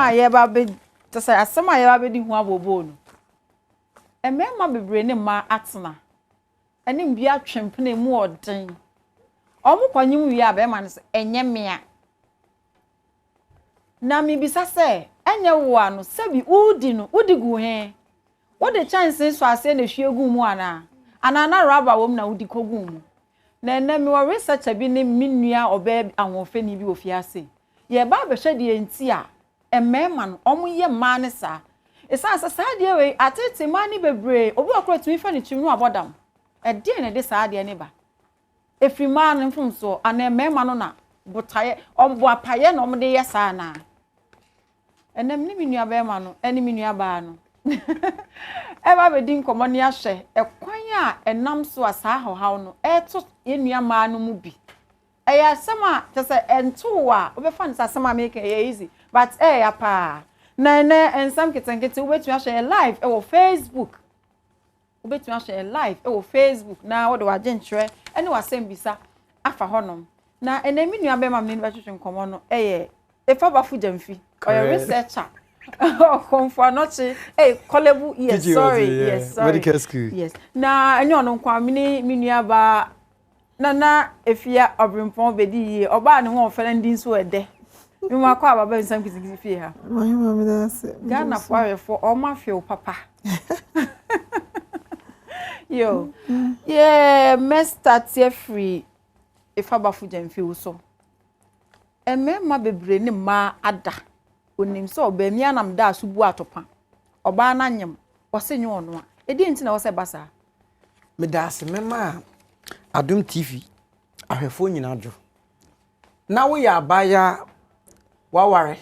a yɛba bɛ kyɛ sɛ asɛm a yɛba bɛdi ho abooboo no, mmarima bebree ne mmaa atena ɛne mbia atwe mpena emu ɔden. Wɔn kɔnyem wie a bɛrima no sɛ ɛnyɛ mmea. Na mebisa sɛ ɛnyɛ wo a no sɛbi wodi no wodi gu he? Wode kyɛnsee sɔ aseɛ na ehwie gu mu anaa? Anaa na rubber wɔ mu na wodi kɔ gu mu? Na ɛnɛ mewɔ researcher bi ne me nua ɔbaa ahoɔfɛni bi wɔ fiase. Yɛba abɛhwɛ deɛ nti a mmarima no wɔyɛ mmaa no saa. Ɛsiane sɛ saa adeɛ wei atete mmaa no bebree, obi wɔ koraa tumi fa ne tirim no abɔ dam. Ɛdeɛn na ɛde saa adeɛ no ba? Ɛfiri mmaa no mfomsoɔ anaa mmarima no na botaeɛ, boapayɛ na wɔde yɛ saa anaa? Ɛnɛ me ne me nua barima no ne me nua baa no ɛba abɛdi nkɔmmɔ ne ahwɛ ɛkwan a ɛnam so a saa ɔhaw no ɛreto yɛn nua mmaa no mu bi. Ɛyɛ asɛm a kyerɛ sɛ ɛnto wo a wobɛfa no sɛ asɛm a meka ɛyɛ easy but ɛyɛ ya paa. Na ɛnɛ nsɛm nketenkete wobɛtumi ahwɛ yɛ live ɛwɔ Facebook. Wobɛtumi ahwɛ yɛ live ɛwɔ Facebook na wode w'adwenkyerɛ ɛne w'asɛmbisa afa hɔnom. Na ɛnɛ me nua bɛrima me ne no bɛtwetwe nkɔmmɔ no ɛyɛ Efa Bafo Gyamfi. Ɔyɛ researcher. Ɔkɔmfo Anɔkye. Hey, Korle Bu, yes, sorry, yes, sorry. Medical school. Yes. Na ɛnyɛ ɔno nko a me ne me nua baa Nana Efia Ɔbrempɔn bɛdi yie. Ɔbaa ne ho ɔfɛ na ne din nso ɛdɛ. Memu akɔ aba ba nsɛm kitikiti fie ha. Mahima mi da ase. Ghana fo awɛfo ɔmo afew papa. Yo. Yeah, mɛ start afiri Efa Bafo Gyamfi wo so. Mmarima bebree ne mmaa ada. Onim sɛ ɔbaa mi anam da so bu atopa. Ɔbaa no anyem. Ɔse nyɛ ɔno a. Ɛdeɛ nti na ɛwɔ sɛ ɛba saa? Meda ase mɛma Adom TV ahwɛfoɔ nyinaa dwo. Na woyɛ abaayewa waware,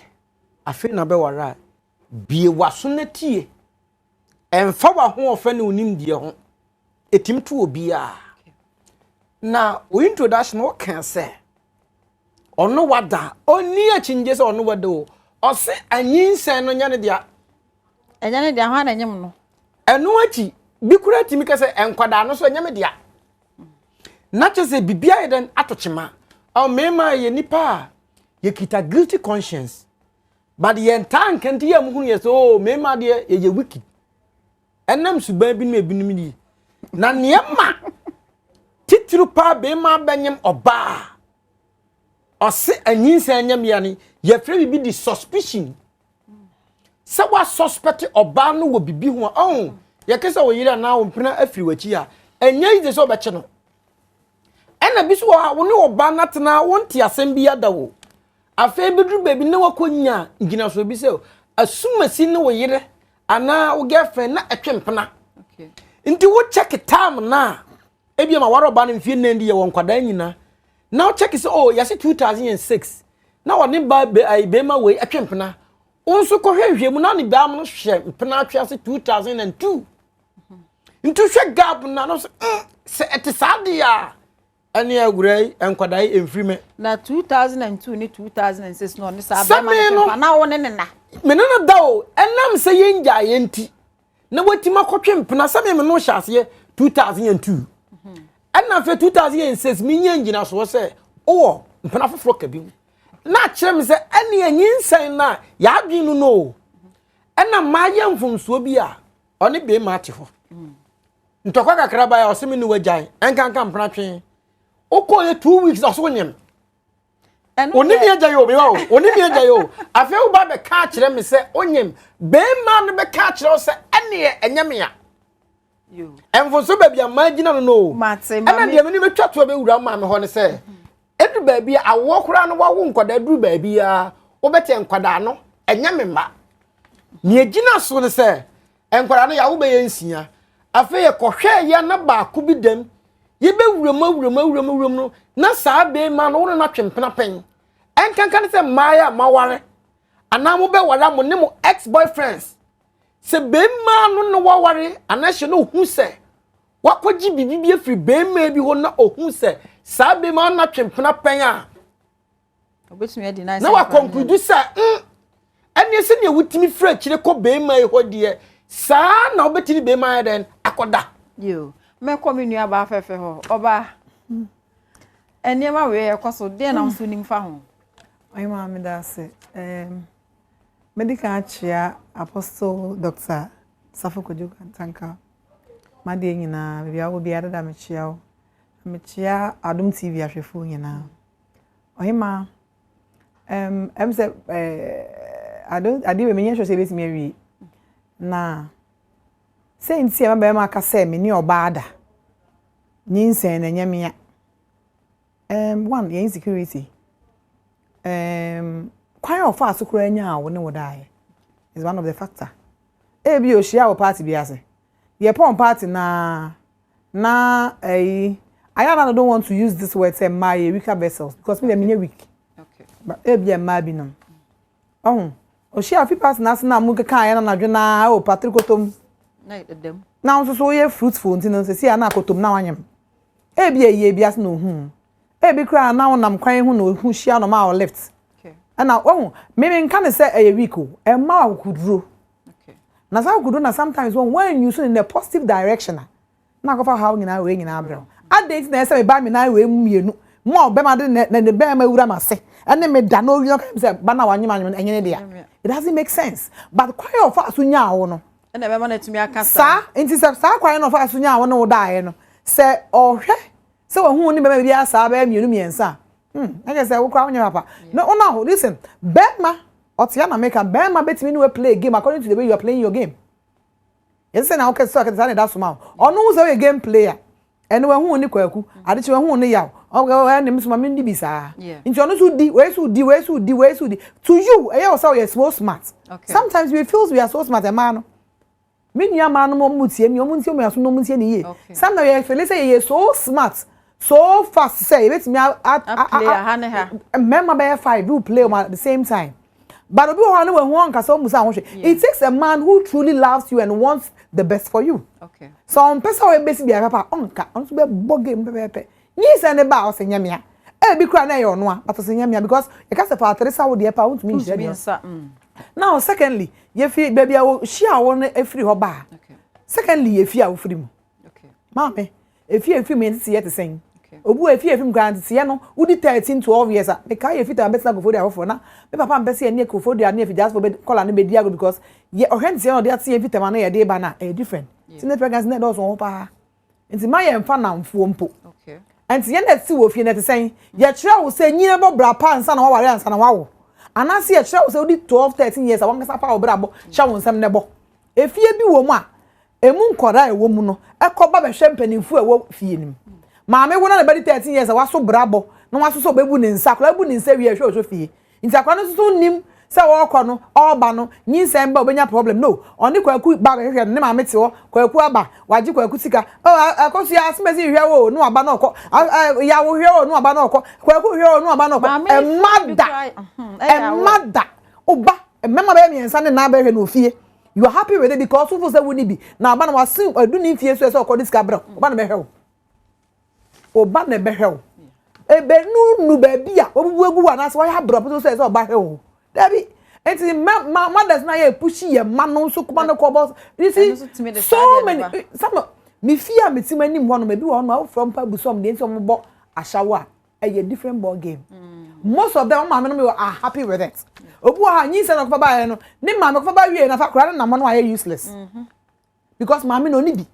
afei na bɛware a, bie w'aso na tie. Ɛmfa w'ahoɔfɛ ne wo nimdeɛ ho. Ɛtumi to obiara. Na wo introduction woka sɛ ɔno wada, ɔnni akyingye sɛ ɔno wada o. Ɔse anyinsɛn no nyɛ ne dea. Ɛnyɛ ne dea, hwan na ɛnyem no? Ɛno akyi, bi koraa tumi ka sɛ nkwadaa no so ɛnyɛ me dea. Na kyerɛ sɛ biribi ayɛ dɛn ato kyema. Mmarima yɛ nipa a yɛkita guilty conscience. But yɛntaa nka nti yɛ muhunu yɛ sɛ oh mmarima deɛ yɛyɛ wicked. Ɛnam suban binom ebinom yi. Na nneɛma titiri paa bɛrima bɛnyem ɔbaa ɔse anyinsɛn nyɛ mmea no yɛfrɛ biribi di suspicion. Sɛ woasuspect ɔbaa no wɔ biribi ho a ɔho yɛka sɛ wo yere anaa wo mpena afiri w'akyi a ɛnyɛ easy sɛ wobɛkye no. Ɛna bi so wɔ hɔ a wo ne ɔbaa no atena wonte asɛm bi ada wo. Afei bɛduru baabi na wakɔnya ngyinasoɔ bi sɛ asumasi ne wo yere anaa wo girlfriend na ɛtwe mpena. Nti wo check time na ebi ma ware ɔbaa no mfie nnan di yɛ wɔ nkwadaa nyinaa. Na wo check sɛ oh yɛse 2006 na wɔne ba bɛrima wei ɛtwe mpena. Wo nso kɔhwɛ nhwɛ mu na ne baa no hwɛ mpena atwe ase 2002. Nti hwɛ gap na no sɛ sɛ ɛte saa deɛ a ɛne awura yi nkwadaa yi mfiri me. Na 2002 ne 2006 no ɔne saa bɛrima no twempa na wo ne ne na. Me ne no da o, ɛnam sɛ yɛn gya yɛn ti na watumi akɔtwe mpena sɛ me me no hyɛ aseɛ 2002. Ɛna afei 2006 menya ngyinasoɔ sɛ wowɔ mpena foforɔ ka bi mu. Na akyerɛ me sɛ ɛne anyinsɛn no a yɛadwene no no o. Ɛna maayɛ mfomsoɔ bi a ɔne bɛrima ate hɔ. Ntɔkwa kakra ba yɛ ɔsɛ me ne wagyae ɛnkanka mpena twe. Wokɔɔyɛ 2 weeks ɔso wonyem. Oni mi agya yi o, mewa o, oni mi agya yi o. Afei wo ba bɛka akyerɛ me sɛ onyem. Bɛrima no bɛka akyerɛ wo sɛ ɛneɛ ɛnyɛ me a. Mfonso baabi a maa gyina no no o. Ɛna deɛ me ne bɛtwa toa bɛwura maa me hɔ ne sɛ, ɛduru baabi a awoɔ koraa no wawo nkwadaa duru baabi a wobɛte nkwadaa no ɛnyɛ me mma. Nea gyina so ne sɛ nkwadaa no yɛawo bɛyɛ 6. Afei yɛkɔhwɛɛ yɛ na baako bi dɛm yɛbɛwuram awuram awuram awuram no na saa bɛrima no wo ne no atwe mpena pɛn. Ɛnkanka ne sɛ mmaa a maware anaa mobɛware a mo ne mo ex boyfriends sɛ bɛrima no ne waware anaa hyɛ no ohu sɛ wakɔgye biribi bi afiri bɛrima bi hɔ na ohu sɛ saa bɛrima no atwe mpena pɛn a na waconclude sɛ ɛneɛ sɛdeɛ wotumi firi akyire kɔ bɛrima yi hɔ deɛ saa na wobɛtumi bɛrima ayɛ dɛn akɔda. Yo, mɛkɔ me nua baa fɛfɛ hɔ. Ɔbaa, nneɛma wei ɛkɔ so deɛ na nso nim fa ho? Ɔyɛ maame da ase. Mɛdi kan akyea Apostle Doctor Safo Kwadwo Kantanka. M'adeɛ nyinaa, baabi a wowɔ biara dada mekyea wo. Na mekyea Adom TV ahwɛfoɔ nyinaa. Ɔhemaa, ɛm ɛm sɛ ɛɛ ade adeɛ wei menyɛ sure sɛ yɛbɛtumi awie. Na sɛ nti a ɛma bɛrima ka sɛ me ne ɔbaa da, nyinsɛn no ɛnyɛ mea. Um, one, yɛ insecurity. Um, kwan a ɔfaa so koraa nyaa wo ne wo daeɛ is one of the factor. Ebi ohyia wɔ party bi ase. Yɛ pɔn party na na ɛyi. I I don't want to use this word sɛ mmaa yɛ weaker vessels because me deɛ menyɛ weak. Okay. But ebi mmaa bi nom. Ɔho, ohyia fi party n'ase na mo keka ayɛ na n'adwe na o patri kotom. Na ɛdam. Na nso so woyɛ fruitful nti no sɛsi a na akotom na wanyam. Ebi eyie bi ase na ohun. Ebi koraa na wonam kwan ho na ohu hyia no ma wo lift. Okay. Ɛna wahu, me me nka ne sɛ ɛyɛ weak o, ɛma akokoduro. Okay. Na saa akokoduro na sometimes wɔn wɔn use in a positive direction a, na akɔfa haw nyinaa wei nyinaa brɛ wo. Adɛn nti na ɛsɛ me ba me nan wei mu mmienu, mo a ɔbɛma de ne ne bɛrima wura m'ase, ɛne me da na owie ɔka sɛ ba na wanyem anyem no ɛnyɛ ne dea. It doesn't make sense. But kwan a ɔfa so nyaa wo no. Ɛna ɛbɛma no atumi aka saa. Saa, nti sɛ saa kwan na ɔfa so nyaa wo ne wo daeɛ no, sɛ ɔhwɛ sɛ wahu wo ne bɛrima bi saa bɛyɛ mmienu mmiɛnsa a, na kyerɛ sɛ wo koraa wonyɛ papa. No, oh no, listen, bɛrima, ɔte na meka, bɛrima bɛtumi ne wo play game according to the way you are playing your game. Yɛsɛ sɛ na wokɛ sɛ ɔkɛ saa na ɛda soma wo. Ɔno wo sɛ woyɛ game player. Ɛno wahu wo ne kwaku, adekye wahu wo ne yaw. Ɔne me so ma mendi bi saa. Nti ɔno nso di, wei so di, wei so di, wei so di. To you, ɛyɛ wo sɛ woyɛ so smart. Okay. Sometimes we feel we are so smart, ɛmaa no. Me nua maa no mo tie mi, ɔmo ntie ɔmo aso na ɔmo ntie ne yie. Sometimes yɛ feel sɛ yɛyɛ so smart, so fast sɛ yɛbɛtumi a A play aha ne ha. Mmarima bɛyɛ five, we play them at the same time. But obi wɔ hɔ a ne wahu ɔnkasa ɔmu sɛ ahohwɛ. It takes a man who truly loves you and wants the best for you. So ɔmpɛ sɛ ɔyɛ bɛsi biara papa ɔnka, ɔno nso bɛbɔ game pɛpɛɛpɛ. Nyinsɛn ne ba a ɔsɛ nyɛ mea. Ebi kura na ɛyɛ ɔno a, but ɔsɛ nyɛ mea because yɛka sɛ fa atere sa wo deɛ pa wontumi nhyira Ntumi deɛ. nsa. Now secondly, yɛfi baabi a wɔhyia wo no efiri hɔ ba a. Secondly, yɛfi a wofiri mu. Maame, efi efi mu yɛn tete yɛ te sɛn. Obi wɔ efi efi mu koraa tete yɛ no, wodi 13 12 years a, meka yɛ fita bɛtena Koforidua foforɔ na me papa mpɛ sɛ yɛne Koforidua ne Afigyasefoɔ bɛ kɔla no bɛdi agorɔ because yɛ ɔhwɛ nteɛ na ɔde ate yɛn fitam ano yɛde ba no a ɛyɛ different. Teenage pregnancy na ɛdɔɔso wɔ hɔ paa. Nti ma yɛmfa namfoɔ mpo. Nti yɛn na ɛte wɔ fie no ɛte sɛn? Yɛkyerɛ wo sɛ nyina bɔ bra pa ansa na waware ansa na wawo. Anaasɛ yɛkyerɛ wo sɛ wodi 12 13 years a wankasa fa wo bra bɔ hyɛ wo nsɛm na ɛbɔ. Efie bi wɔ mu a emu nkɔdaa a ɛwɔ mu no ɛkɔ ba bɛhwɛ mpanimfoɔ a ɛwɔ fie no mu. Maame wo na ne ba di 13 years a waso bra bɔ na waso sɛ ɔbɛbu ne nsa akwadaa bu ne nsa wie ɛhwɛ ɔhwɛ fie. Nti akwadaa no nso so nim sɛ ɔrekɔ no ɔreba no nyinsɛn ba ɔbɛnya problem no ɔne kwaku ba bɛhwehwɛ no ne maame te hɔ kwaku aba wagye kwaku sika ɔ akɔsua asomasi hwɛ wo no aba na ɔkɔ yawo hwɛ wo no aba na ɔkɔ kwaku hwɛ wo no aba na ɔkɔ ɛma da ɛma da ɔba mmarima bɛyɛ mmiɛnsa ne nan bɛhwɛ no ofie. You are happy with it because wofo sɛ woni bi na aba na wase adu ne mfie so sɛ ɔkɔ de sika brɛ ɔba na bɛhwɛ wo ɔba na bɛhwɛ wo ebe nunu baabi a wabubu egu wo anaasɛ wayɛ abrɛ pɔtɔ sɛ sɛ ɔba hwɛ wo dabi nti ma ma mothers na yɛ push yɛ ma no nso kuma no kɔ bɔ you see so many some me fie a me ti ma anim hɔ no ebi wɔ hɔ no awofra mpa busom deɛ nti wɔn bɔ ahyɛwo a ɛyɛ different ball game. Most of them maame no are happy with it. Obi wɔ ha nyinsɛn na ɔkɔfa baayɛ no ne maame kɔfa ba wie na fa akora no nam no ayɛ useless. Because maame no oni bi.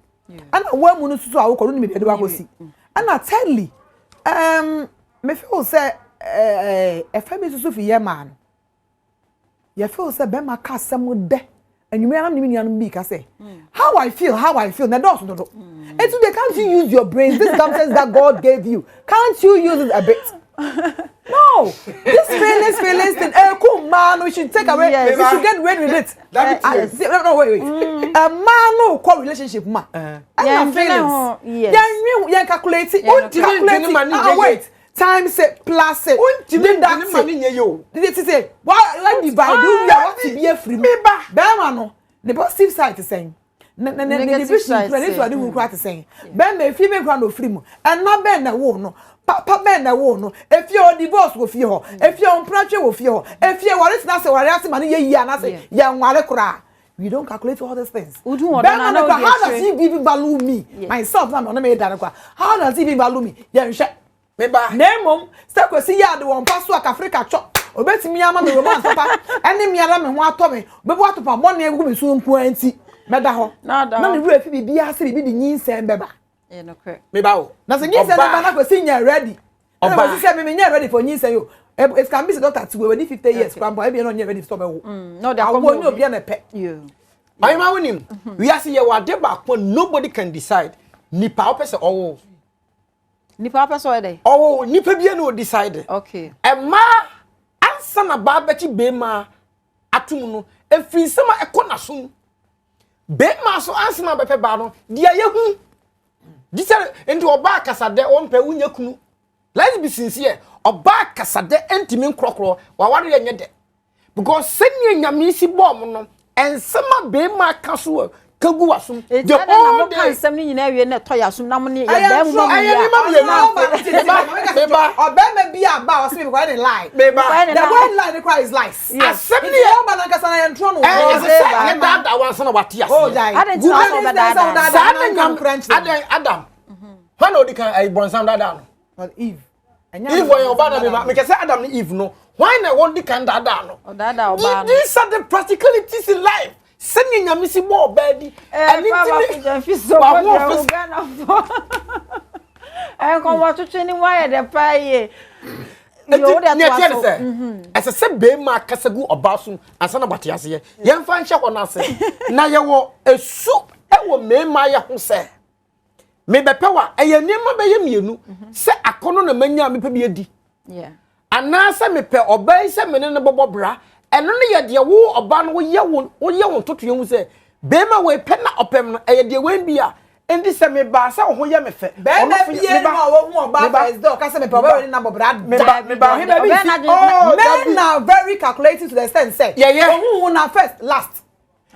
Ɛna wɔn mu no soso a wokɔ no ni bi de wakɔsi. Ɛna thirdly, me feel sɛ ɛfɛ bi soso fi yɛ maa no. Yɛ feel sɛ bɛrima ka asɛm dɛ. Enyimire anam ne mi nuanom bi ka sɛ, how I feel, how I feel, na ɛdɔɔso dodo. Eti they can't you use your brains, this nonsense that God gave you, can't you use it a bit? No, this feelings, feelings thing, cool man, we should take away, we should get rid with it. No, no, wait, wait. A man no call relationship ma. And feelings. Yeah, yeah, calculate it. Calculate it. Ah, wait. Times it, plus it. Deduct it. Did it say, why divide? You are what to be a free. Bema no, the positive side is saying. Ne ne ne ne vision kura ne so ade hu kura te sɛn bɛn na efie bɛn kura na ofiri mu ɛna bɛn na ɛwɔ no papa bɛn na ɛwɔ no efie hɔ divorce wɔ fie hɔ efie hɔ mpratwe wɔ fie hɔ efie ware tena ase ware ase ma no yɛ yie anaasɛ yɛ nware koraa. We don't calculate all these things. Bɛn na how does he even value me myself na ɔno mi da no kora how does he even value me yɛn hwɛ. Meba. Na emom sɛ kwesi yɛ ade wɔn mpa so a kafrika twɔ. obetumi ama me romance papa ɛne me ara me ho atɔ me bɛbu atopa bɔne agugu me so nko ara nti mɛda hɔ na ne werɛ fi biribiara sɛ biribi de nyinsɛn bɛba. Meba o. Na sɛ nyinsɛn bɛba na Kwesi nyɛ ready. Ɛna Kwesi sɛ me menyɛ ready for nyinsɛn o. It can be sɛ doctor ti wɔ wadi 50 years kora mpo ebi na ɔnyɛ ready sɛ ɔbɛwo. Awoɔ ne obiara na ɛpɛ. Ɔyɛma wonim wiase yɛ wɔ ade baako nobody can decide nipa wopɛ sɛ ɔwo. Nipa wopɛ sɛ ɔyɛ dɛ? Ɔwo nipa bi na ɔdecide. Okay. Ɛmaa ansa na baa bɛkye bɛɛma atum no efiri nsɛm a ɛkɔ n'asom. Bɛɛma so ansa na bɛpɛ baa no deɛ yɛhu. Gye sɛ nti ɔbaa kasa dɛ ɔmpɛ wonya kunu. Let's be sincere. Ɔbaa kasa dɛ ntumi nkorɔkorɔ waware yɛ nyɛ dɛ. Because sɛnea Nyame si bɔɔ mo no, nsɛm a bɛrima ka so ka gu w'asom. The whole day. Nsɛm no nyinaa wie na ɛtɔ yɛ asom na mo ne yɛ bɛn mu ɛyɛ ne ma mmienu. Meba meba. Ɔbɛrima bi a ba ɔsɛ mi kɔ ne lie. Meba. The word lie ne kora is lies. Asɛm ne yɛ. Ɔba nankasa na yɛn trɔ no. Ɛyɛ sɛ yɛ daadaa wansa na wate aseɛ. Oh jai. Adan ti na ɔsɛ ɔbɛ daadaa. Saa na nyam adan Adam. Hɔn na odi kan ɛyɛ bɔnsam daadaa no. Eve. Eve ɔyɛ ɔbaa na bɛma mekɛ sɛ Adam ne Eve no hwan na wɔn di kan daadaa no. Ɔdaadaa ɔbaa no. These are the practicalities in life. Sɛnea Nyame si bɔ ɔbaa di. Ɛɛ papa fi so bɔ deɛ wo Ghana fo. Nkɔmɔ twetwe ne mu ayɛ dɛ paa yie. Eti nea ɛteɛ ne sɛ ɛsɛ sɛ bɛrima akasa gu ɔbaa so ansa na wate aseɛ. Yɛmfa nhyɛ hɔ no ase. Na yɛwɔ esu ɛwɔ mmarima yɛ ho sɛ mebɛpɛ wa ɛyɛ nneɛma bɛyɛ mmienu mhm. sɛ akɔnɔ na manya a mepɛ bi adi anaasɛ mepɛ ɔbaa yi sɛ mene no bɔbɔ bra ɛno no yɛ deɛ wo ɔbaa no woyɛ wo woyɛ wo ntotoeɛ hu sɛ bɛrima wei pɛ na ɔpɛm no ɛyɛ deɛ wei bi a nti sɛ mebaa sɛ wo ho yɛ me fɛ bɛrima bie no a wɔhu ɔbaa first day ɔka sɛ mepɛ ɔbaa wei ne nabɔ bra da meba ɔhe baabi nsi oh men are very calculating to the extent sɛ yɛyɛ ohun wo na first last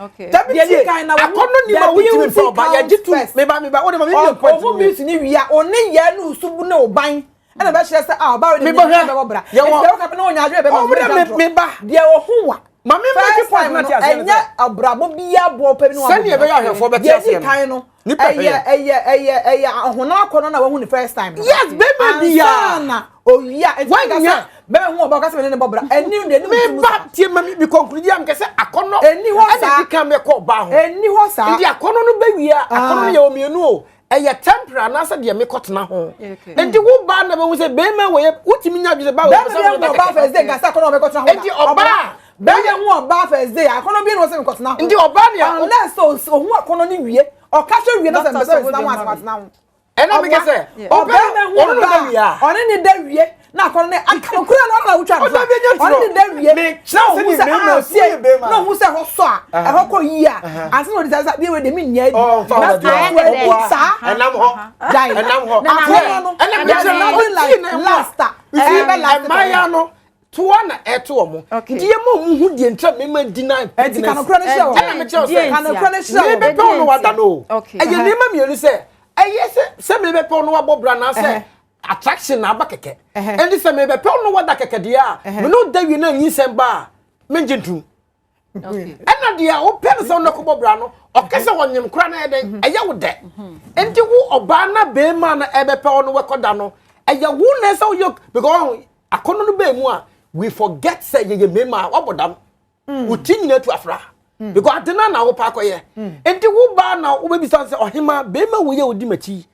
Okay. Dabi tie akɔnɔ ni ma wotumi mfa ɔba yɛgye tu meba meba wode ma me wie point ɔho bi ni wia ɔne yɛ ne osubu ne ɔban ɛna bɛkyerɛ sɛ a ɔba wei de ne bɛbɔ bra yɛwɔ ɛti deɛ woka ne ɔnya adwene bɛma ɔmo meba deɛ ɔho wa ma me make point na te aseɛ ɛnyɛ abrabɔ biara boɔ pɛ bi ne sɛdeɛ ɛbɛyɛ ahwɛfoɔ bɛte aseɛ no kan no ɛyɛ ɛyɛ ɛyɛ ɛyɛ ahonam akɔnɔ na wahu ne first time no yes bɛma biara ansa na owia eti ka sɛ bɛma hu ɔba ɔka sɛ mene ne bɔ bra ɛni deɛ ne mu meba tie ma mi conclude am kɛ sɛ akɔnɔ ɛni hɔ saa ɛna di kan mɛkɔ ɔbaa ho ɛni hɔ saa nti akɔnɔ no bɛwie a akɔnɔ no yɛ omienu o ɛyɛ temporary anaasɛ deɛ mekɔtena ho nti wo baa na bɛhu sɛ bɛrima wɔ yɛ wotumi nya adwene sɛ baa wɔ bɛrima bi hu ɔbaa first day nkasa akɔnɔ ɔbɛkɔtena ho nti ɔbaa bɛrima hu ɔbaa first day akɔnɔ bi na ɔsɛ mekɔtena ho nti ɔbaa nea unless ohun akɔnɔ ne wie ɔka hwɛ wie na sɛ mpɛ sɛ mɛtena ho asɛm atena ho ɛna mi kɛsɛ ɔbɛrima hu ɔbaa ɔne ne da wie na akɔnɔ ne aka no kura na ɔna wotwa nfa ɔne ne da wie na ohun sɛ ah sie na ohun sɛ ɛhɔ sɔ a ɛhɔ kɔ yie a ansa na ɔde sɛ adeɛ wei de mi nyɛ adi na saa saa ɛnam hɔ gyae ɛnam hɔ na akɔnɔ no ɛna mi kyerɛ nothing like last a ɛbɛ last ɛmaya no toa na ɛto wɔn nti yɛ ma wɔn ho deɛ ntina mmarima di na ɛti kanokora ne hyɛ wɔn ɛna mi kyerɛ sɛ kanokora ne hyɛ wɔn mi bɛ pɛ wɔn wada no ɛyɛ nneɛma mmienu sɛ ɛyɛ sɛ sɛ mi bɛ pɛ wɔn wabɔ bra na sɛ attraction na aba kɛkɛ ɛnti sɛ mi bɛ pɛ wɔn wada kɛkɛ deɛ a mi n'o da wie na nyinsɛn ba a mi ngye ntum ɛna deɛ wopɛ no sɛ wone kɔbɔ bra no ɔka sɛ wɔnyem kora no ɛyɛ dɛn ɛyɛ wo dɛ nti wo ɔbaa na bɛrima no ɛbɛpɛ wo no wɔkɔda no ɛyɛ wo na ɛsɛ woyɛ because akɔnɔ no bɛɛ mu a we forget sɛ yɛyɛ mmarima a wabɔ dam wo ti nyina tu afra because ade no na wopɛ akɔyɛ nti wo baa na wobɛbisa sɛ ɔhema bɛrima wo yɛ odi m'akyi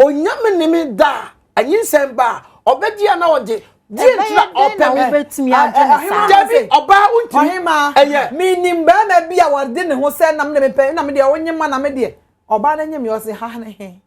ɔnya me ne me da a anyinsɛn ba a ɔbɛgye a na ɔgye deɛ nti na ɔpɛ me wobɛtumi adwene saa dabi ɔbaa wontumi ɔhema ɛyɛ menim bɛrima bi a wɔde ne ho sɛ nam ne mepɛ na me deɛ wonye ma na me deɛ ɔbaa no nyem yɛ ɔse ha ne he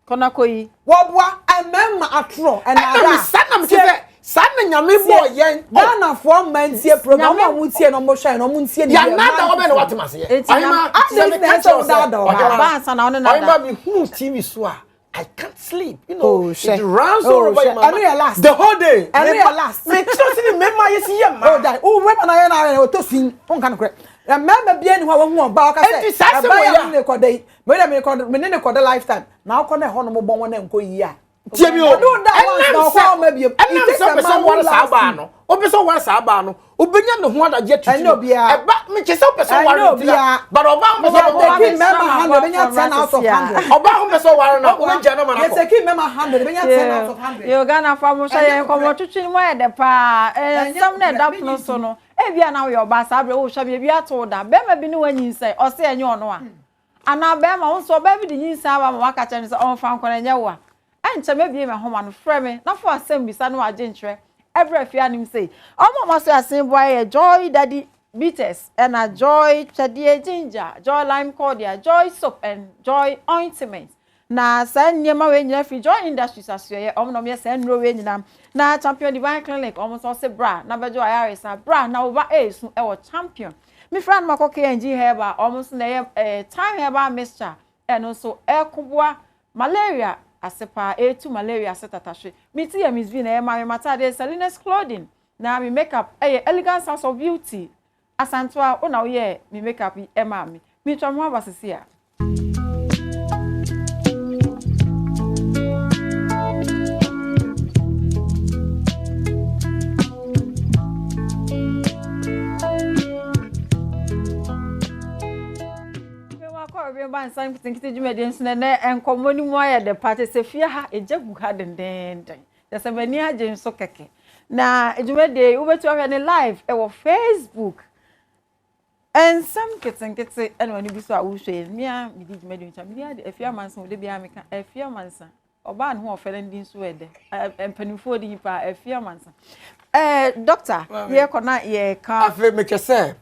kɔnakɔ yi wɔboa mmarima atorɔ ɛna me ɛnaada sa na me sɛ saa na nyame bɔɔ yɛn ghanafoɔ mma ntie program ɔmo a ɔmo tie na ɔmo hwɛ na ɔmo ntie ne yɛ nada wɔbɛ na watem aseɛ Eti ɔhema na- sɛ meka kyerɛ wo sɛ Ɔbaa ɔhema ansa na wo ne nada ɔhema mehunu tv so a I can't sleep. You know, Oh, it shit. runs Oh, all over shit. in my Ɛno yɛ last. The whole day. Ɛno yɛ last. Me kyerɛ sɛ ne mmarima yɛ si yɛ Oh, mmaa. die. Oh, wait, na yɛ na yɛ oto sin. On kan korɛ. Mmarima bi ani hɔ a wɔhu ɔbaa ɔka sɛ Enti saa asɛm ɛbaa wɔ yɛ yɛ a- ne kɔda yi. Me de me kɔ me ne ne kɔda lifetime. Na akɔ na ɛhɔ nom bɔ wɔn na nkɔ yie a. Tie mi o. Ɔdo da once na ɔkɔ ɔma biem. Ɛnam sɛ pɛ sɛ wɔre saa baa no. Wopɛ sɛ ɔware saa baa no, wobɛnya ne ho adagye atutu no. Ɛba mekyɛ sɛ wopɛ sɛ ɔware no tira, but ɔbaa ho pɛ sɛ ɔware no. Mmarima hundred bɛnya ten out of hundred. Ɔbaa ho pɛ sɛ ɔware no, wobɛgya no ma no akɔ. Yɛtɛki mmarima hundred bɛnya ten out of hundred. Yo Ghana fa mo hwɛ yɛn nkɔmmɔ twitwi no mu ayɛ dɛ paa. Nsɛm na ɛda pono so no, ebia na woyɛ ɔbaa saa berɛ wohwɛ me ebi ato wo da. Bɛrima bi ne wanyinsɛn, ɔse ɛnyɛ ɔno a. Anaa bɛrima, wo nso ɔbaa bi de nyinsɛn aba ma waka kyerɛ no sɛ ɔmfa nkɔ no ɛnyɛ wo a. Ɛnkyɛ mɛbue m'ahoma no, frɛ me na fa w'asɛmmisa ne w'adwenkyerɛ brɛ fie anim sei. Wɔn a wɔasoɛ asen boa yɛ Joy Daddy Bitters, ɛna Joy Twɛdeɛ Ginger, Joy Lime Cordial, Joy Soap and Joy Ointment. Na saa nneɛma wei nyinaa firi Joy Industries asoɛeɛ, wɔn na wɔyɛ saa nnuro wei nyinaa. Na Champion Divine Clinic, wɔn nso wɔse bra na bɛgye w'ayaresa, bra na wo ba ɛresu wɔ Champion. Mefiri anom akɔ KNG Herbal, wɔn nso na ɛyɛ eh, Thyme Herbal Mixture, ɛno nso ɛkoboa Malaria ase paa etu malaria ase tatahwe. Me ti yɛ Miss V na ɛyɛ maame m'ataadeɛ Salinas clothing na me make up ɛyɛ Elegance House of Beauty Asantewa wo na wo yɛɛ me make up yi ɛmaa me. Metwa me ho aba sisi a. Kɔrɔbea ba nsa nketenkete dwumadie nso na ɛnɛ nkɔmmɔ no mu ayɛ dɛ pa kyɛ sɛ fie ha egya gu ha dendeenden kyɛ sɛ m'ani agye nso kɛkɛ na dwumadie yi wobɛtu ahwɛ ne live ɛwɔ Facebook nsɛm nketenkete ɛna wɔn bi so a wohwɛ yi mmea medi dwumadie nkyɛn medi ade afie amansa wɔde biara meka afie amansa Ɔbaa ne ho ɔfɛ na ne din nso yɛ dɛ. Mpanimfoɔ din paa, Afie Amansa. Ɛɛ dɔkta, yɛkɔ na yɛka. Afei mekyɛ sɛ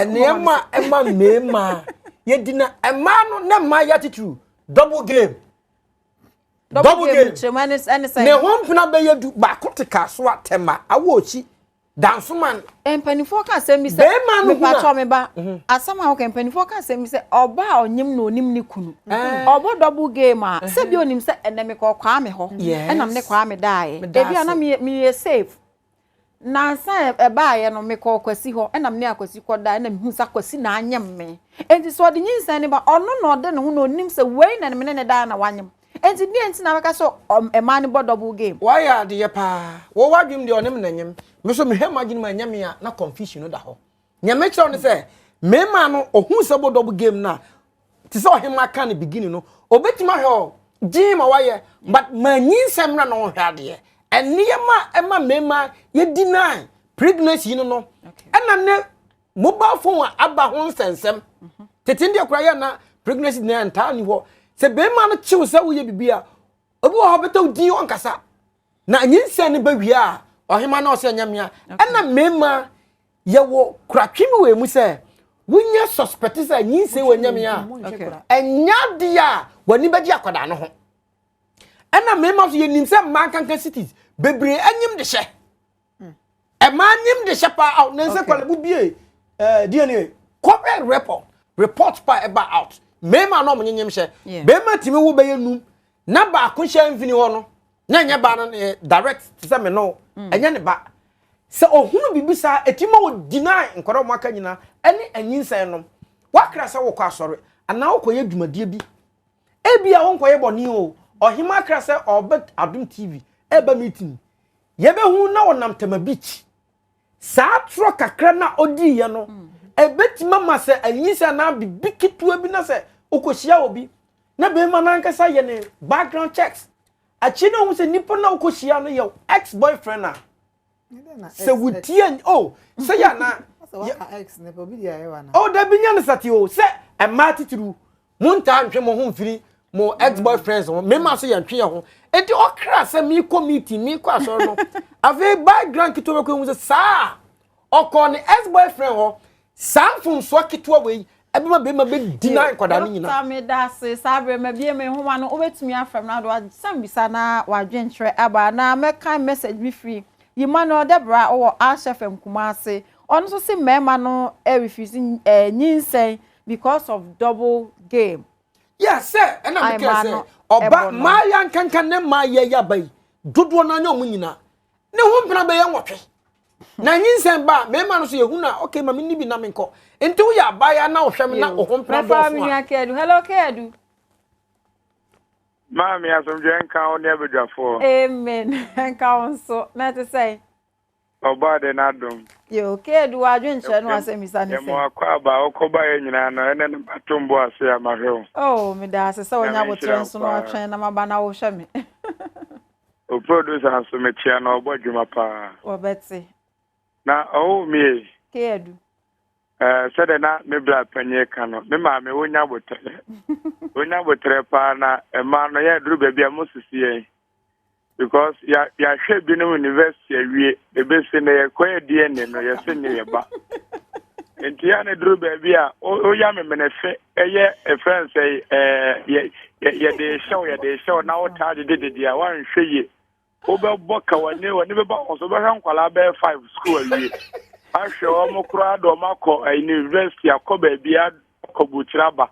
nneɛma ɛma mmarima yɛdi na mmaa no na mmaa yɛ atitiriw double game. Double game kyerɛ mu ɛne sɛ. Ne ho mpena bɛyɛ du baako te kaa so a tɛma awɔ akyi. Dansoman. Mpanimfoɔ ka asɛm bi sɛ. Bɛrima no huna. Mepatɔ me ba. Mhm. Asɛm a wɔka mpanimfoɔ ka asɛm bi sɛ ɔbaa a ɔnyem na onim ne kunu. Eh. Ɔbɔ double game a sɛ bi onim sɛ ɛnɛ mekɔ Kwame hɔ. Ɛna me ne Kwame daeɛ. Ebi a na meyɛ safe. Nansa ɛbaeɛ no mekɔ Kwasi hɔ ɛna me ne Akwasi kɔ daeɛ ɛna mehu sɛ Akwasi na anyem me. Enti sɛ ɔde nyinsɛn no ba ɔno na ɔde ne ho na onim sɛ wei na me ne ne daeɛ na wanyem. Enti deɛn nti na wobɛka sɛ mmaa no bɔ double game? Wayɛ adeɛ paa. Wo w'adwenem deɛ ɔne me na nyem. Me nso mehwɛ m'adwenem a ɛnyɛ me a na confusion no da hɔ. Nea mekyerɛ wo ne sɛ mmarima no ɔhu sɛ wobɔ double game no a te sɛ ɔhemmaa ka no beginning no ɔbɛtumi ahwɛ ɔ gyee ma wayɛ but manyinsɛm na na ɔnhwɛ adeɛ. Nneɛma a ɛma mmarima yɛ deny pregnancy no no ɛna ne mobile phone a aba ho nsɛnsɛm tete deɛ koraa yɛ na pregnancy na ntaa ni hɔ sɛ bɛrima no kyew sɛ woyɛ biribi a obi wɔ hɔ bɛtɛ wo din ɔnkasa na nyinsɛn no bɛwie a ɔhema na ɔsɛ nyɛ mmea ɛna mmarima yɛwɔ kuratwe bi wɔ emu sɛ wonya suspect sɛ nyinsɛn wɔ nyɛ mmea ɛnyɛ adeɛ a w'ani bɛgye akwadaa no ho ɛna mmarima nso yɛnim sɛ mmaa nkanka cities bebree anyim de hyɛ ɛmaa nyim de hyɛ paa out na nsɛ kwalebu bie ɛɛ eh, dna kɔhwɛ report report pa ɛba out mmarima na ɔmo nyenyem hyɛ bɛrima tumi wo bɛyɛ num na baako hyɛ mfini hɔ no na ɛnyɛ ba no eh, direct te sɛ me no mm. ɛnyɛ ne ba sɛ ɔhunu biribi saa ɛti ma wɔ deny nkwadaa ɔmo aka nyinaa ɛne anyinsɛn nom wakra sɛ wokɔ asɔre anaa wokɔyɛ dwumadie bi ebi a wonkɔyɛ bɔne o ɔhema akra sɛ ɔbɛ adom tv ɛba meeting Yɛbɛhu na ɔnam Tema Beach. Saa torɔ kakra no a ɔdiiɛ no, ɛbɛtumi ama sɛ anyinsɛn anaa biribi ketewa bi na sɛ wokɔhyia obi na bɛrima no ankasa yɛ ne background checks. Akyire no ɔhu sɛ nipa no a wokɔhyia no yɛ ex boyfriend a sɛ wotie o oh, sɛ yɛ anaa oh dabi nya no sate o sɛ mmaa titiriw Montaa ntwe mo ho mfiri mo ex boyfriends ho. Mmarima nso yɛntwe yɛn ho. Enti ɔkra sɛ meekɔ meeting, meekɔ asɔre no. Afei background ketewa bɛkɔ ehu sɛ saa ɔkɔɔ ne ex boyfriend hɔ. Saa mfomsoɔ ketewa wei ɛbɛma bɛrima bɛdi na nkwadaa no nyinaa. Dɔkta medase saa berɛ mabie me nhoma no wobɛtumi afrɛ me na wode w'asɛm bisa na w'adwenkyerɛ aba anaa mɛkan message bi firi Emmanuel Deborah ɔwɔ Ash FM Kumasi ɔno nso se mmarima no refuse nyinsɛn because of double game. Yeah, sɛ ɛna mi kɛ sɛ ɔba mmaa nkankan ne mmaa yɛ yaba yi dodoɔ naa nyɛ ɔmo nyinaa ne ho mpena bɛyɛ nwɔtwe na nyinsɛn ba mmarima no so yɛ hu na okay ma mi ni bi na mi nkɔ nti woyɛ abaayewa na ɔhwɛ mi na ɔho mpena dɔɔso a. Kedu hello Kedu. Maame asomdwoe nka wo ne abadwafoɔ. Amen nka wo nso na ɛte sɛ. Ɔbɔade n'adom. Yo, Kedu w'adwenkyerɛ no asɛmmisa ne sɛ. Yɛma wakɔ aba a wokɔba yɛ nyinaa no ɛnɛ no mato mbo ase a mahwɛ wo. Oh, meda ase sɛ wonya aboterɛ nso na watwɛn na maba na wohwɛ me. O producer nso mekyia no ɔbɔ adwuma paa. Wɔbɛte. Na ɔwoo me ei. Kedu. Eh, sɛdeɛ na me bra panyin ka no, me maame wonya aboterɛ. Wonya aboterɛ paa na mmaa no yɛ duru baabi a mo sisi yɛn. Because ya yɛahwɛ binom university awie, ebesi na yɛkɔyɛ DNA no yɛse nyɛ yɛ ba. Nti ya ne duru baabi a woyɛ amemenefe ɛyɛ ɛfrɛ n sɛ ɛɛ yɛ yɛde hyɛw yɛde hyɛw na wotaa dede dede a woanhwɛ yie. Wobɛbɔ ka w'ani w'ani bɛba wɔn so wobɛhwɛ nkwadaa bɛyɛ five school awie ahwɛ wɔn koraa de wɔn akɔ university akɔ baabi akɔ bukyerɛ aba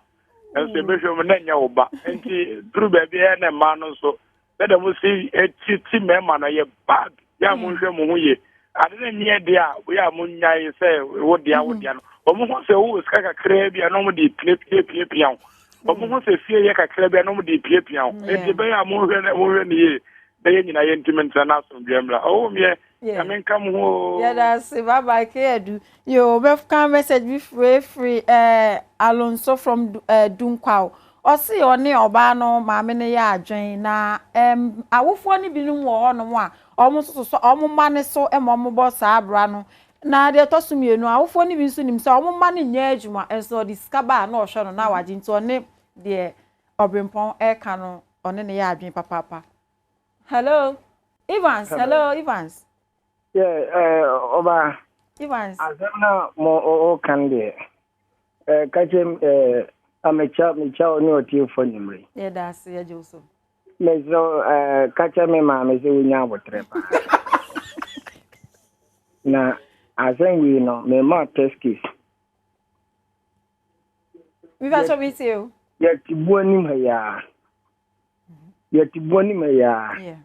nso ebɛhwɛ mu na ɛnyɛ wo ba nti duru baabi ɛyɛ na mmaa no nso sɛdeɛ mo si titi mmarima no yɛ bad yɛ a monhwɛ mo ho yie ade no nyɛ deɛ a yɛ a monyae sɛ wo dea wo dea no wɔn ho sɛ wowɔ sika kakraa bi a na wɔn de piapiapiapia wo wɔn ho sɛ fie yɛ kakraa bi a na wɔn de piapia wo nti bɛyɛ a monhwɛ monhwɛ no yie na yɛn nyinaa yɛntumi ntena na asomdwoeɛ mmra ɔwɔ meɛ Nyame nka mo ho oo. Yɛda ase bye bye K-Adu. Yo, bɛka message bi firi firi eh, Alonso from eh, Dunkwaw. Ɔse ɔne ɔbaa no maame no yɛ adwen na em, awofoɔ no binom wɔ hɔnom a wɔn nso sosɔ wɔn mma no so ma wɔn bɔ saa abra no. Na deɛ ɛtɔ so mmienu, awofoɔ no bi nso nim sɛ wɔn mma no nyɛ adwuma nso ɔde sika ba a na ɔhwɛ no na wagye nti ɔne deɛ ɔbrempɔn ɛka no ɔne no yɛ adwen papaapa. Hello, Evans. Hello, Evans. Yeah, eh, ọba. Evans. Asɛm na mo o kan deɛ. Eh, ka kyerɛ eh, amekyia mekyia wo ne ɔtiefoɔ nwummere. Yɛda ase yɛgye wo so. Mesrɛ eh, ka kyerɛ me maame sɛ wonya aboterɛ paa. Na asɛm wei no, mema test case. Mefa so bi tie o. Yɛte bu anim ha yi ara. Yɛte bu anim ha yi ara.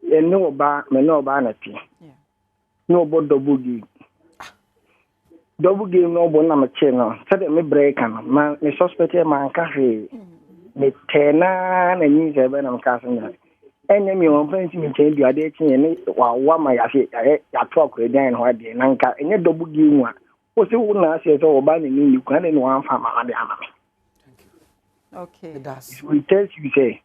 Yɛne ɔbaa, me ne ɔbaa na te. Na ɔbɔ double game. Double game na ɔbɔ na mekyee no. Sɛdeɛ me brɛ ka no, ma me suspect yɛ manka hwee. Metɛɛ naa na nyinsɛn bɛ na meka sɛ nyɛ. Ɛnyɛ me ɔmfa nsi me nkyɛn bio adeɛ kye yɛ ne wawa ma yɛase yɛayɛ yɛato akora gyan ne ho adeɛ na nka ɛnyɛ double game a Wo se wo na aseɛ sɛ ɔbaa n'ani nni kwan ne na wamfa ama no de ama me. Okay. So it tells you sɛ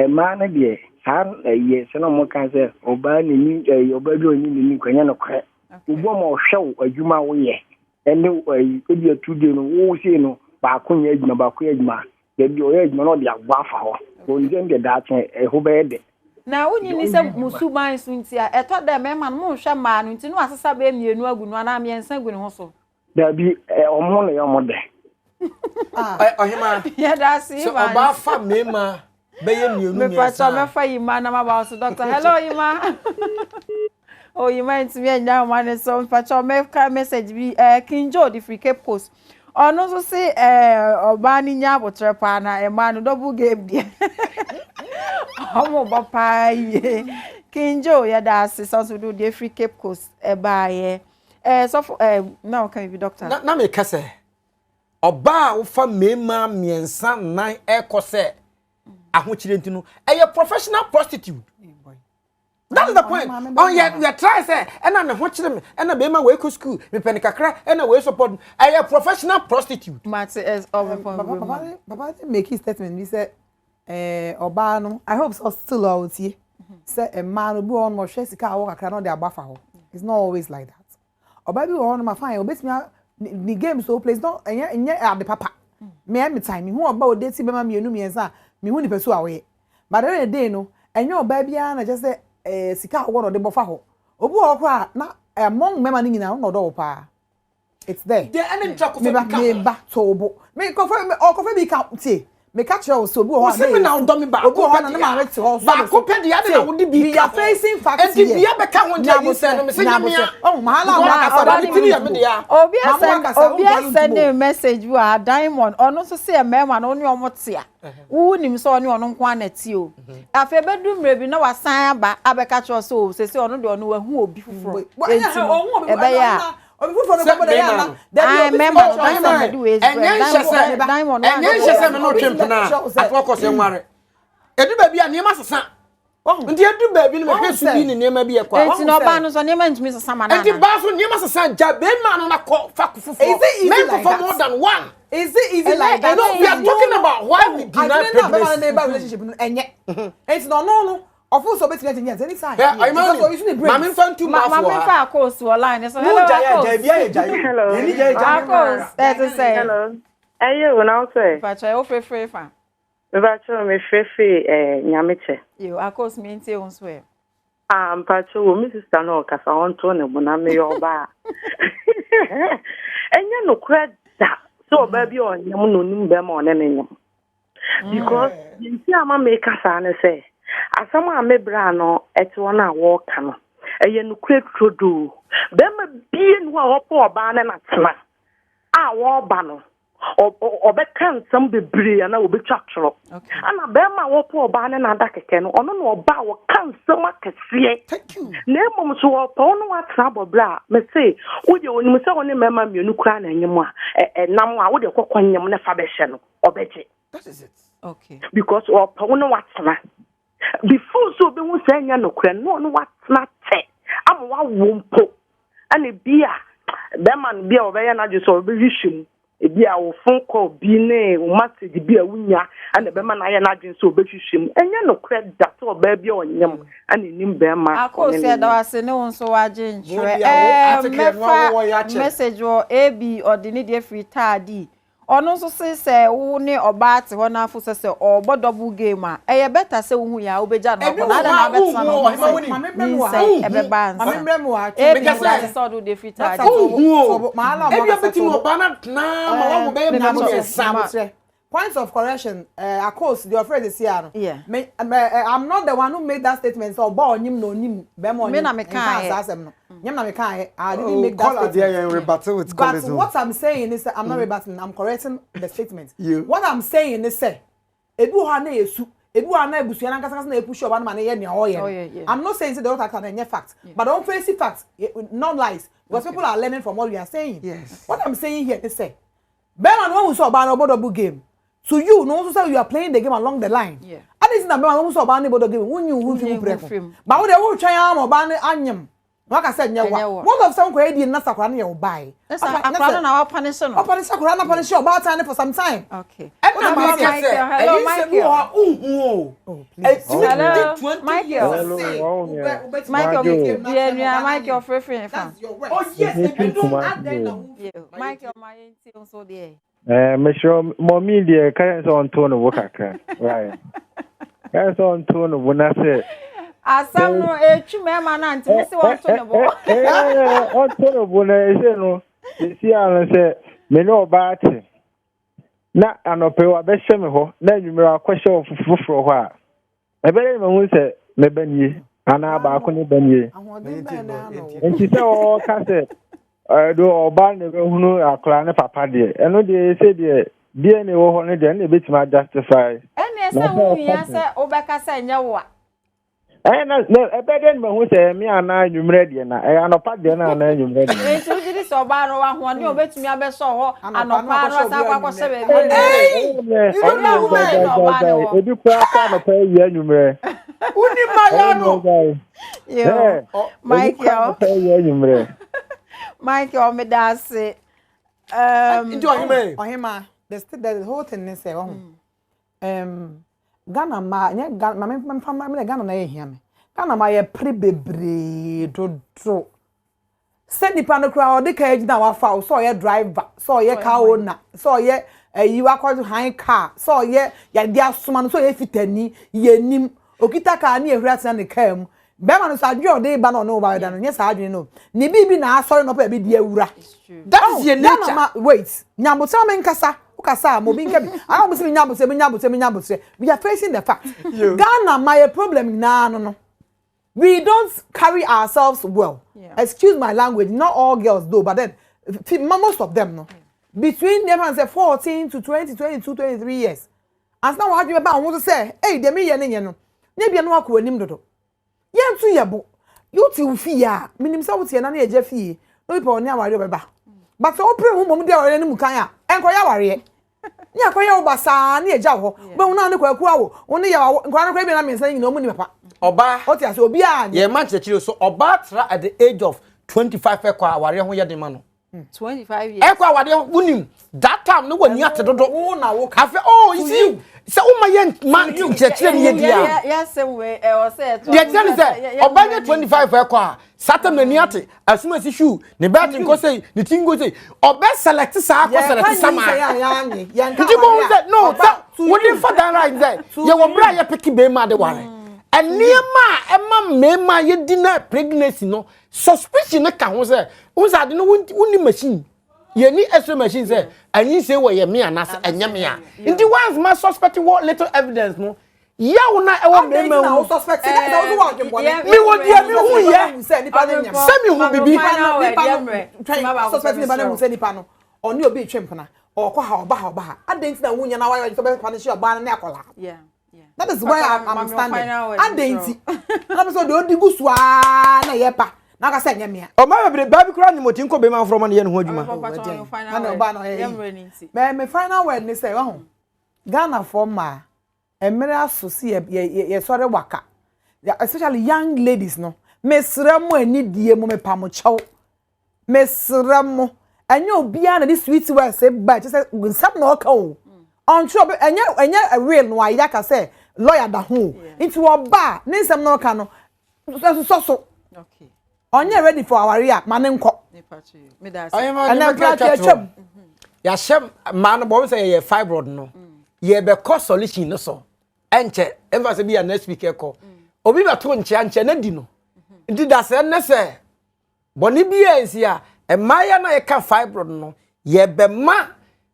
mmaa no deɛ saa ɛyɛ sɛ na wɔn ka sɛ ɔbaa n'ani ɛyɛ ɔbaa bi a ɔnyi n'ani kwan nyɛ nokorɛ. Obi a ɔhwɛ wo adwuma a woyɛ ɛne ɛyi ebi atu deɛ no wo sei no baako nyɛ adwuma baako yɛ adwuma Dabi, ɔyɛ adwuma na ɔde aboa afa hɔ. Wɔn nsam deɛ daakye ɛho bɛyɛ dɛ. Na wonnye nni sɛ mo suban so nti a, ɛtɔ da a mmarima no monhwɛ mmaa no nti na wɔasesa bɛyɛ mmienu agu no anaa mmiɛnsa agu ne ho so? Dabi, wɔn ho na ɛyɛ wɔn dɛ. Ɔhemaa, Yɛda ase, sɛ Evans. ɔbaa fa mmarima bɛyɛ mmienu Mepatwa mmiɛnsa a. mɛfa Yima na maba wo so doctor. Hello Yima. Oh Yima ntumi anya ahoma ne so. Mepatwa mɛka message bi eh, King Joe de firi Cape Coast. Ɔno nso se eh, ɔbaa no nya abotrɛ paa na mmaa no double game deɛ. Ɔmo bɔ paa yie. King Joe yɛda ase sɛ ɔso de deɛ firi Cape Coast ɛbaayɛ. Eh, sɔfo eh, na ɔka biribi doctor. Na, na meka sɛ ɔbaa a wofa mmarima mmiɛnsa nnan ɛkɔ sɛ ahokyere nti no ɛyɛ professional prostitute that is the point ɔn yɛ yɛ try sɛ ɛna ne ho kyerɛ me ɛna bɛrima wei kɔ school mepɛ ne kakra ɛna wei support ɛyɛ professional prostitute. mate ɛs ɔbɛ pɔn papa papa papa make his statement bi sɛ ɛɛ ɔbaa no i hope sɛ still a ɔtie sɛ mmaa no bi wɔ hɔ no ɔhwɛ sika a ɔwɔ kakra na ɔde abɔ afa hɔ it's not always like that. Ɔbaa bi wɔ hɔ nom a fine obetumi a ne games o plays no ɛnyɛ ɛnyɛ ade papa. Me ɛmi time mehu ɔbaa ode ti bɛma mmienu mmiɛnsa a mehu nipa su a ɔyɛ. But at the end of the day no ɛnyɛ ɔbaa biara na kyerɛ sɛ ɛɛ sika a ɔwɔ na ɔde bɔfa hɔ. Obi wɔ hɔ koraa na among mmarima no nyinaa ɔno na ɔdɔ wo paa. It's there. Deɛ ɛne ntra kɔfa bi ka ho. Meba to wo bo. Me kɔfa me ɔkɔfa bi ka tie. Meka kyerɛ wo sɛ obi wɔ hɔ a na yɛ su. Obi wɔ hɔ a na ne maame te hɔ ɔsɔ ne so. Tie, we are facing facts here. Nyabotrɛ, nyabotrɛ. Ɔhu, mahala a wakasa Na no, ɔntumi ntubo. Obi Maame asɛn wakasa, obi wontumi asɛn ntubo. ne message bi wɔ ha Diamond ɔno nso sɛ mmarima no wo ne ɔmo te a wo nim sɛ ɔne ɔno nko ara na ɛte o afei ɛbɛdu mmerɛ bi na wasan aba abɛka kyerɛ wo sɛ o sese ɔno deɛ ɔno wahu obi foforɔ enti no ɛbɛyɛ a Obi foforɔ no Sɛ kɔbɔ dɛ yɛ mmarima ana no. dabi Ae obi mmarima tumi no kyerɛ wo Diamond sɛ bɛde wei ɛnyɛ brɛ nhyɛ sɛ Diamond Diamond ɛnyɛ nhyɛ sɛ me ne ɔtwe mpena a atoɔ kɔ sɛ nware ɛdu baabi a nneɛma sesa. Nti edu baabi no mehwɛ su bi ne nneɛma bi ɛkɔ a. Eti na ɔbaa no nso nneɛma ntumi sesa ma nana. Eti baa so nneɛma sesa gya bɛrima no na kɔ fa foforɔ. Men kɔ fa more than one. Is it easy like that? No, we are talking about why we deny pregnancy. Adwene na bɛrima no ne ba relationship no ɛnyɛ. Eti na ɔno no ɔfo sɛ ɔbɛtumi akyɛ nyɛ any time. Ɛ ɔyɛ maame nfa ntu maa fo ha. Maame nfa akos wɔ line so. Hello akos. Hello. Akos ɛte sɛ. Hello. Ɛyɛ o na ɔsɛ. Mpakyɛ wo frefre fa. Mpakyɛ me frefre eh, Nyamekyɛ. Yo akos mi ntie wo nso ɛ. Ah mpakyɛ wo me sister no ɔkasa ɔnto ne bo na meyɛ ɔbaa. Ɛnyɛ nokorɛ da sɛ ɔbaa bi a ɔnyem na onim bɛrima ɔne ne nyem. Because deɛ nti a ma meka saa ne sɛ asɛm a me bra no ɛte hɔ no a wɔreka no ɛyɛ nokorɛ turodoo. Bɛrima bie ni hɔ a ɔpɛ ɔbaa ne natena a wɔreba no ɔbɛka nsɛm bebree anaa ɔbɛtwa torɔ. Ɛna bɛrima a wɔpɛ ɔbaa ne n'ada kɛkɛ no, ɔno na ɔba a ɔka nsɛm akɛseɛ. Na mmom so ɔpɛ wo ne woatena abɔberɛ a, mese wodeɛ ɔnim sɛ wo ne mmarima mmienu koraa na ɛnyem a, ɛnam a wodeɛ kɔkɔ nyem ne fa bɛhyɛ no, ɔbɛgye. Because ɔpɛ wo ne woatena. Before sɛ ɔbɛhu sɛ ɛnyɛ nokorɛ no, na ɔne woatena kyɛ ama woawo mpo. Ɛna bi a bɛrima no bi a ɔbɛyɛ n'adwene sɛ ɔbɛhwehwɛ mu, ebi a wo phone call bi ne wo message bi a wonya ɛna bɛma no ayɛ n'adwene sɛ ɔbɛhwehwɛ mu. Ɛnyɛ nokorɛ da sɛ ɔbaa bi a ɔnyem ɛna ɛnim bɛrima Akos ɔne ne yɛda wo nyem. ase ne wo nso w'agye nkyerɛ. Ɛɛ mɛfa message wɔ AB ɔde ne deɛ firi Taadi. Ɔno nso se sɛ wo ne ɔbaa te hɔ na afo sɛ sɛ ɔɔbɔ double game a, ɛyɛ better sɛ wohu yɛ a wobɛgya no akɔ na adɛn na wabɛtena no ho sɛ nyinsɛn ɛbɛba ansa. Ebi meda ase sɛ ɔde wo deɛ firi taa di. Points of correction, Akos, deɛ ɔfrɛ sisi ano. Yeah. Me, I'm not the one who made that statement. So ɔbɔ ɔnyim na onim bɛrima ɔnyim. Me na me kan yɛ. Asɛm no. Nyem na me kan yɛ. I didn't make that statement. Rebuttal with But what I'm saying is, I'm not rebutting. I'm correcting the statement. What I'm saying is, sɛ, ebi wɔ hɔ a na yɛ su, ebi wɔ hɔ a na ebusua na nkasa na epush ɔba no ma ne yɛ nea ɔyɛ no. I'm not saying say the doctor can ɛnyɛ fact, but don't face facts, not lies, because people are learning from what we are saying. Yes. What I'm saying here is, sɛ, bɛrima no wahu sɛ ɔbaa no ɔbɔ double game. To you, no nso sɛ you are playing the game along the line. Yeah. Adi si na bɛrima no wahu sɛ ɔbaa no bɔ double game, wunyi wo ho fi mu prɛko. Ba wo deɛ wotwɛn ama ɔbaa no anyem. Waka sɛ nyɛ wa. What of sɛ nkɔyɛ di na sakora no yɛ wo bae. Akora no na wapanish no. Wapanish akora na punish ɔbaatan no for some time. Okay. Ɛna mi kɛ sɛ ɛyi sɛ bi wɔ hɔ a nhu o. Ɛtumi di 20 years. Michael deɛ nua Michael frefre fa. Oh yes, ebi dum. Michael ma yɛn ti nso deɛ. Ɛɛ mesrɛ mɔmi deɛ kayɛ sɛ ɔnto ne bo kakra. Right. Kayɛ sɛ ɔnto ne bo na sɛ. Asɛm no etwi mmarima no ante mo si wɔnto ne bo. Ɔnto ne bo na ɛsɛ no esi ano sɛ me ne ɔbaa te na anɔpɛ wabɛhyɛ me hɔ na anwummerɛ akɔhyɛ wɔ foforɔ hɔ a ɛbɛyɛ ma hu sɛ meba nie anaa baako ne ba nie nti sɛ ɔka sɛ ɛdo ɔbaa na ɛbɛhunu akwaraa ne papa deɛ ɛno deɛ ɛsɛ deɛ DNA wɔ hɔ no deɛ ɛna ɛbɛtumi ajustify. Ɛnna ɛsɛ wo hia sɛ wobɛka sɛ ɛnyɛ wo a. Ɛyɛ na na ɛbɛ dɛ ma hu sɛ ɛmi anaa anwummerɛ deɛ na ɛyɛ anɔpa deɛ na anaa anwummerɛ deɛ. Nti wogye di sɛ ɔbaa no ahoɔden a obetumi abɛsɔ hɔ anɔpa no asan akɔ akɔhyɛ baabi. You don't know women. Ebi kura kɔ anɔpa awia anwummerɛ. Wuni ma ya no. Yo, Michael. Anɔpa awia anwummerɛ. Michael meda ase. Nti ɔhema. Ɔhema, the whole thing ne sɛ ɔho. Ghana ma nyɛ Ghana ma memfa ma Ghana na yɛ hia me. Ghana ma yɛ pere bebree dodo. Sɛ nipa no koraa ɔde kaa gyina wafa o, sɛ ɔyɛ driver, sɛ ɔyɛ car owner, sɛ ɔyɛ ɛyi wakɔ han car, sɛ ɔyɛ yade asoma no, sɛ ɔyɛ fitani, yɛ nim. Okita car ne ehuri atena ne car mu. Bɛrima no so adwene a ɔde ba na ɔne wo ba bɛda no nyɛ saa adwene no. Ne biribi na asɔre na ɔpɛ baabi de awura. That is your nature. Ma, wait, nyabotra me nkasa. Wokasa a mo bi nka bi. Ara mo si me nyabotra, me nyabotra, me nyabotra. We are facing the fact. Ghana my problem nyinaa no. We don't carry ourselves well. Yeah. Excuse my language, not all girls though, but then most of them no. Between them and say 14 to 20, 22, 23 years. As now what you about want to say, hey, dem ye ne no. Ne bia no akɔ anim dodo. Yɛnto yɛ bo. Wote wo fie a, menim sɛ wote na ne agya fie. Na obi pɛ ɔne awareɛ bɛba. But sɛ wopere ho mmom de awareɛ no mu kan a, ɛnkɔyɛ awareɛ. Ne akɔyɛ wo basaa ne agya wɔ hɔ. Wobɛhu na ne kwaku awo. Wo ne yɛ awo. Nkwadaa no koraa bi na mmiɛnsa nyinaa wɔn ni papa. Ɔbaa. Ɔte ase obiara nyɛ. Yɛn ma nkyerɛkyerɛ so ɔbaa tra at the age of 25 ɛkɔ a awareɛ ho yɛ den ma no. 25 years. Ɛkɔ awadeɛ ho wonim that time no wɔ ni ate dodo. Wo na wo ka. Afɛ oh you see sɛ woma yɛ ma nkyerɛkyerɛ ne yɛ di a. Deɛ kyerɛ ne sɛ ɔbaa nyɛ 25 ɛkɔ a saa time n'ani ate asumasi shoe ne belt nkɔ sei ne ti nkɔ sei ɔbɛ select saa akɔ select sama nti mo ho sɛ no sɛ wode fa dan right sɛ yɛwɔ berɛ a yɛpeke bɛrima de ware nneɛma a ɛma mmarima yɛdi na pregnancy no suspicion no ka ho sɛ wo sɛ ade no wonni machine yɛni x-ray machine sɛ anyinsɛn wɔ yɛ me anaasɛ ɛnyɛ me a nti once ma suspect wɔ little evidence no yaw na ɛwɔ mmarima mu mi wɔ deɛ mi hu yɛ sɛ mi hu bibi. Suspect nipa no hu sɛ nipa no ɔne obi retwe mpena ɔkɔ ha ɔba ha ɔba ha adɛn nti na wunya na wayɛ sɛ ɔbɛ punish ɔbaa no ne akɔlaa. That is why I'm, I'm standing. Adɛn nti na bɛ sɛ ɔde odi gu so aa na ɛyɛ pa na aka sɛ ɛnyɛ mea. Ɔmaa bebree baa bi koraa nyim ɔti nkɔ bɛrima foforɔ ma no yɛ ne ho adwuma. Ɛna ɔbaa na ɔyɛ yi. Mɛ me final word ne sɛ wahu Ghanafoɔ mmaa mmerɛ aso si yɛ yɛ yɛsɔre waka especially young ladies no mesrɛ mo anidie mo mepa mo kyɛw mesrɛ mo ɛnyɛ obiara na de sweet words ba kyɛ sɛ nsɛm na ɔka o ɔntwerɛ obi ɛnyɛ ɛnyɛ real no ayɛ aka sɛ lawyer da ho o nti ɔba a ne nsɛm na ɔka no ɛsosɔ so ɔnyɛ ready for aware a ma ne nkɔ ɛnna mpira twam yɛahyɛ mmaa no bɔ sɛ yɛyɛ fibroid no yɛbɛkɔ solution no so ɛnkyɛ ɛmfa sɛ bi yɛ next week ɛkɔ obi bɛto nkyea nkyɛ na di no nti da sɛ ne sɛ bɔne bi yɛ nsi a mmaayɛ na yɛka fibroid no yɛbɛma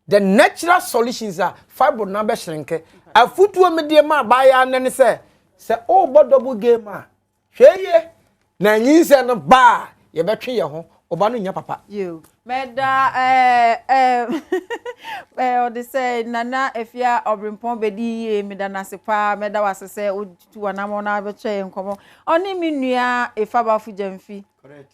the natural solutions a fibroid no abɛhyerɛnkɛ afutuo mi deɛ ma abaayewa no ne sɛ sɛ ɔrebɔ double game a hwɛ yie na nyinsɛn no ba a yɛbɛtwe yɛn ho ɔba no nya papa. Yo, mɛda ɛɛ ɛɛ ɛɛ ɔde sɛ Nana Afia Ɔbrempɔn bɛdi yie meda no ase paa mɛda wase sɛ wotutu w'anammɔn na abɛkyɛ yɛn nkɔmmɔ ɔne me nua Efabafo Gyamfi. Correct.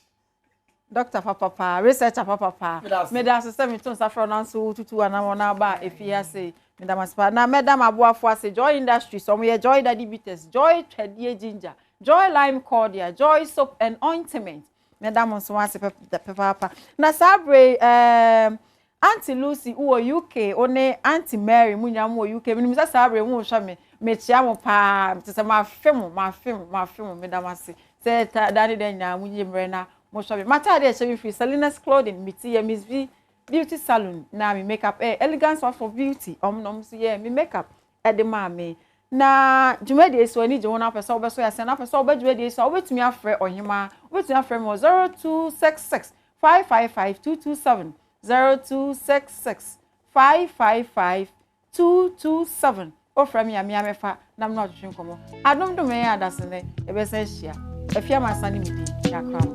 Doctor papa paa, researcher papa paa. Meda ase sɛ meto nsa frɛ nanso wotutu w'anammɔn na aba efie ase. Meda mo ase paa. Na mɛda m'aboafo ase Joy Industries, wɔn yɛ Joy Daddy Bitters, Joy Twadie Ginger, Joy Lime Cordial, Joy Soap and Ointment. Meda mo nso ase papaapa. Na saa bere yi, ɛɛm, Auntie Lucy wɔ UK, wo ne Auntie Mary mo nyinaa mo wɔ UK. Menim sɛ saa bere mo rehwɛ me. Mekyia mo paa. Te sɛ mafe mo, mafe mo, mafe mo. Meda mo ase sɛ ta da ne da nyinaa mo nyi mmerɛ na mo hwɛ me. M'ataade a ɛhyɛ me firi Salinas Clothing, me ti yɛ Miss V Beauty Salon na me makeup ɛyɛ Elegance House for Beauty. Ɔmo na ɔmo nso yɛɛ me makeup ɛde maa me. Na dwumadie yi sɛ w'ani gye ho na wopɛ sɛ wobɛsɔ yɛ ase na wopɛ sɛ wobɛ dwumadie yi so a wobɛtumi afrɛ ɔhemaa. Wobɛtumi afrɛ me wɔ 0266 555 227, 0266 555 227. Wofrɛ me a me a mɛfa na me ne wo atwetwe nkɔmmɔ. Adom dom yɛn adasene yɛbɛsan ahyia. Afie Amansan ne me din, Yɛakra mo.